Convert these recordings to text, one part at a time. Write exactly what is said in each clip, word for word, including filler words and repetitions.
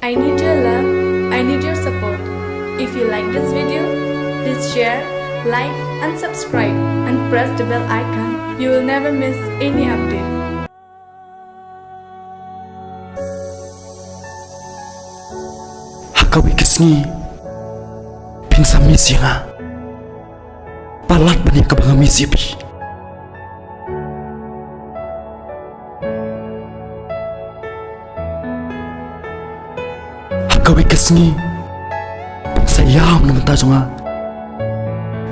I need your love, I need your support. If you like this video, please share, like, and subscribe, and press the bell icon. You will never miss any update. Ha kawei ka sngi phin sa miss ïa nga. Palat ban ïa kaba nga miss ïa phi. Ha kawei ka sngi phin sa ïam na bynta jong nga,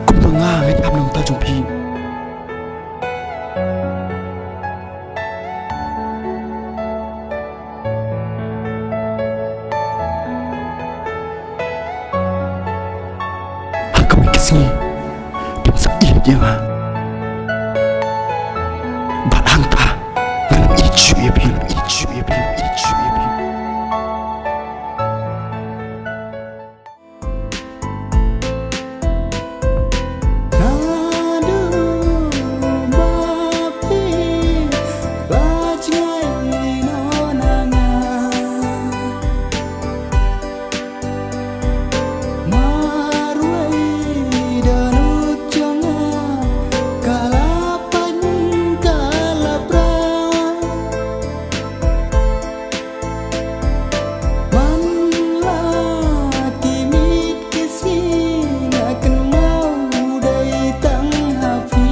kumba nga nga ïam na bynta jong phi. Ha kawei ka sngi phin sa ïeit ïa nga. Bad hangta ngan ïeit shuh ïa phi, ïeit shuh ïa phi, ïeit shuh ïa phi. Naduh ba phi la jngai noh na nga, marwei dohnud jong nga ka la pait ka la pra. Man la ki miet ki sngi nga kynmaw dei tang ha phi.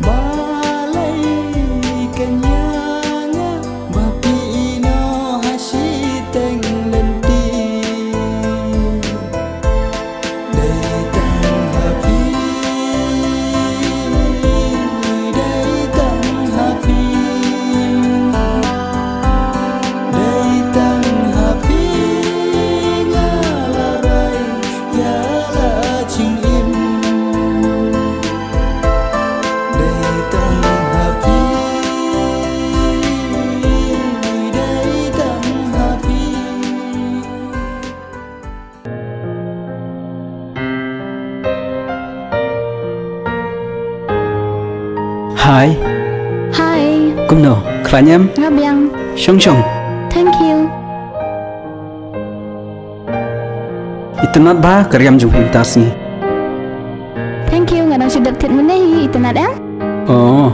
Balei kan ïa nga ba phi ïeh noh ha shiteng lynti. Dei tang ha phi, dei tang ha phi, dei tang ha phi nga la rai ïa la jingim. Dei tang ha phi, dei tang ha phi. Hi. Hi. Kumno, khlaiñ em? Nga biang. Shong shong. Thank you. Itynnad bha ka riam jong phi mynta sngi. Thank you, nga dang shu dep thied mynne hi, itynnad em? Oh.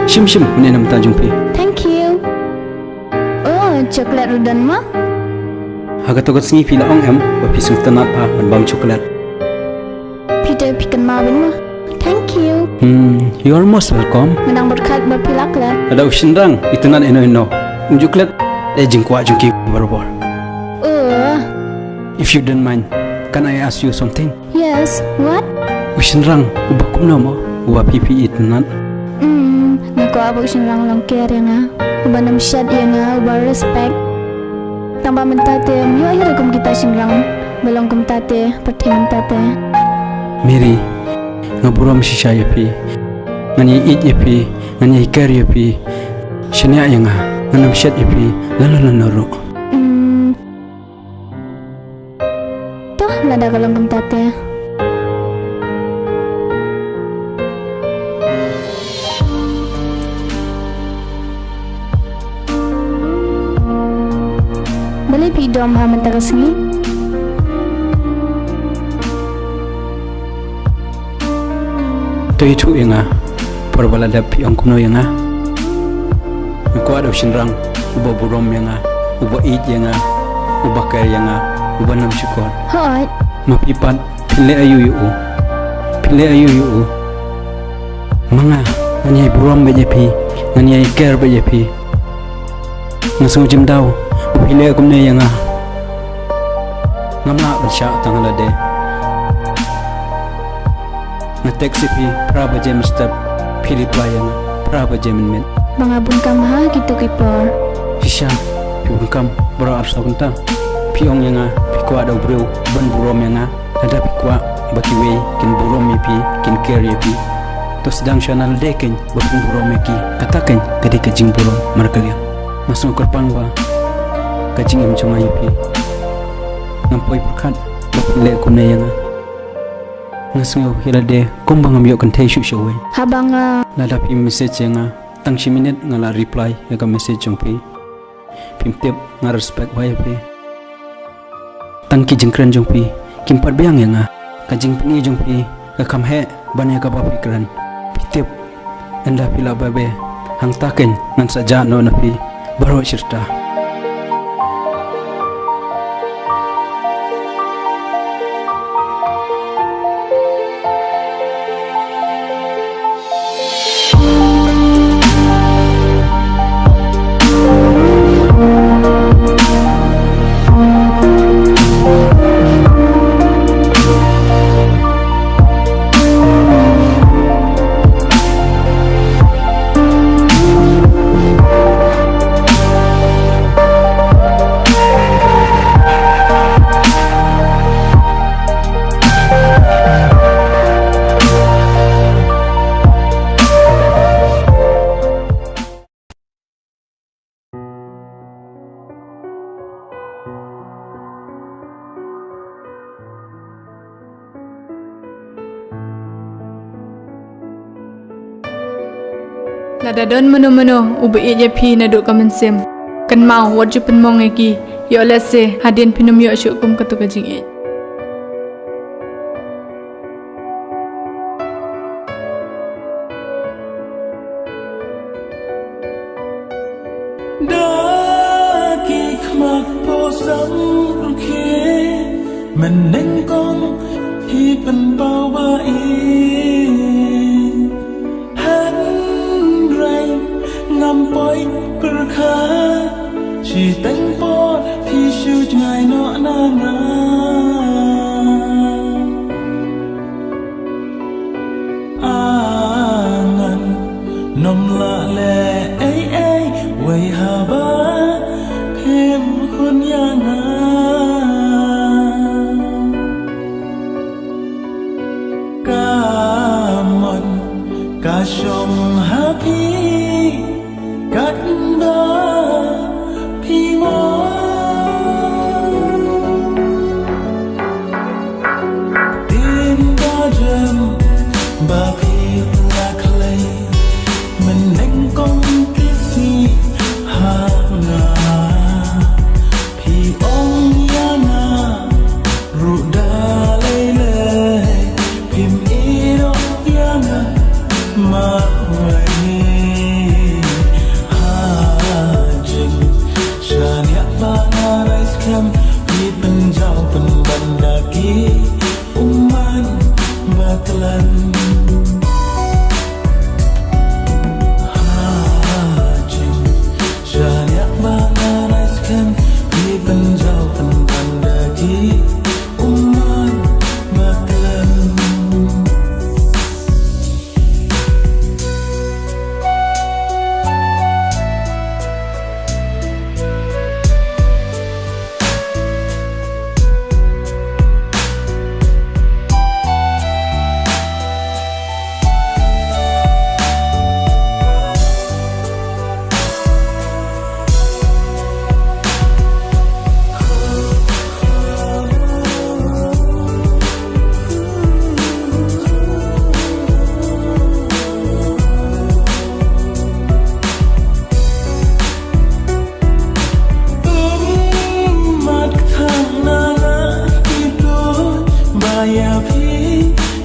Shim shim, mynne na bynta jong phi. Thank you. Oh, chocolate ruh don mo. Ha kato ka sngi phi la ong em ba phi sngewtynnad bha ban bam chocolate. Phi te phi kynmaw bha mo. Thank you. Hmm, you are most welcome. Nga dang pyrkhat ba phi la klet. Lada u shynrang itynnad ino ino, um ju klet ïa ka jingkwah jong ki barabor. Oh. If you don't mind, can I ask you something? Yes, what? U shynrang uba kumno mo, uba phi phi itynnad? Hmm, nga kwah ba u shynrang u long care ïa nga, uba nym shet ïa nga, uba respect. Tang ba mynta te ym ïoh hi ruh kum kita shynrang ba long kumta te, pyrthei mynta te. Mary, nga burom shisha ïa phi. Ngan ïaieit ïa phi, ngan ïai care ïa phi. Shaniah ïa nga, ngan nym shet ïa phi lano lano ruh. Hmm. To, lada ka long kumta te. Balei phi dom ha mynta ka sngi? To ïathuh ïa nga, por ba la dep phi ong kumno ïa nga. Nga kwah da u shynrang uba burom ïa nga, uba ïeit ïa nga, uba care ïa nga, uba nym shukor. Hooid. Ma phi pat phin leh aïu ïa u? Phin leh aïu ïa u? Ma nga, ngan ïai burom beit ïa phi, ngan ïai care beit ïa phi. Nga sngew jingdaw ba phi leh kumne ïa nga. Ngam lah ban shah tang ha lade. Nga text ïa phi phra baje mynstep, phi reply ïa nga phra baje mynmiet. Ba nga bun kam ha kitu ki por. Shisha, phi bun kam baroh arsaw kynta. Phi ong ïa nga phi kwah da u briew ban burom ïa nga. Lada phi kwah ba kiwei kin burom ïa phi, kin care ïa phi, to sdang shuwa na lade keiñ ba phin burom ïa ki. Kata keiñ ka dei ka jingburom markylliang. Nga sngew kyrpang ba ka jingim jong nga ïa phi, ngam poi pyrkhat ba phin leh kumne ïa nga. Nga sngew ïa lade kumba ngam ïoh kynthei shuh shuh wei. Haba nga... Lada phi message ïa nga, Tang shi minit nga la reply ïa ka message jong phi. Phim tip nga respect bha ïa phi. Tang ki jingkren jong phi kim pat biang ïa nga. Ka jingpyni jong phi ka kham heh ban ïa kaba phi kren. Phi tip, ynda phi lah babe, hangta keiñ ngan sa jah noh na phi baroh shirta. Lada don mano mano uba ïeit ïa phi naduh ka mynsiem, kynmaw wat ju pynmong ïa ki, ïoh lehse hadien phin ym ïoh shuh kum katu ka jingïeit. Da ki khmat phew san rukhe, mynnyngkong phi pynpaw ba ïeit. Hynrei ngam poi pyrkhat, shiteng por phi shu jngai noh na nga. A ngan nym lah leh ei ei wei haba phim hun ïa nga. Ka mon ka shong ha phi katba phi mon. Ktien ba jem ba phi la khlei, mynnyngkong ki sih ha nga. Phi ong ïa nga ruh da lei lei, phim ïehnoh ïa nga marwei. Ha jingshaniah ba nga rai skhem, phi pynjaw pynban da ki ummat ba khlaiñ. Ha jingshaniah ba nga rai skhem, phi pynjaw pynban da ki ummat ba khlaiñ. Ummat kthang na nga kito ba ïa phi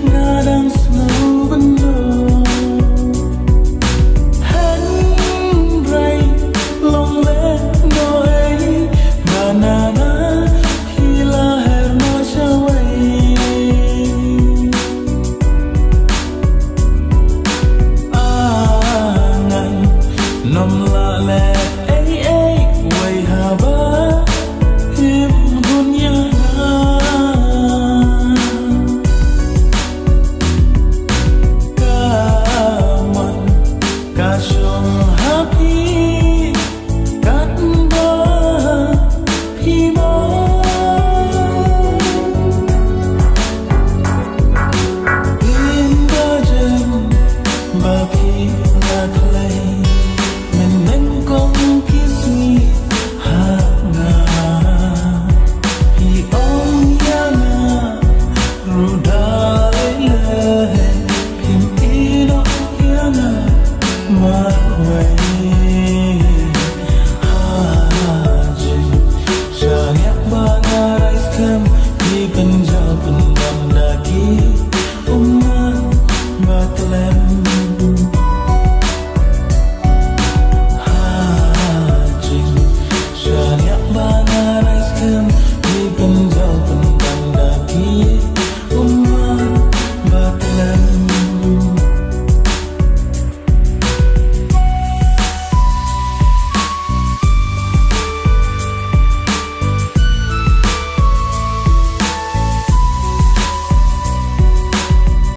nga dang sngewbynta. Hynrei long lehnohei ba na nga phi la her noh shawei. A ngan nym lah leh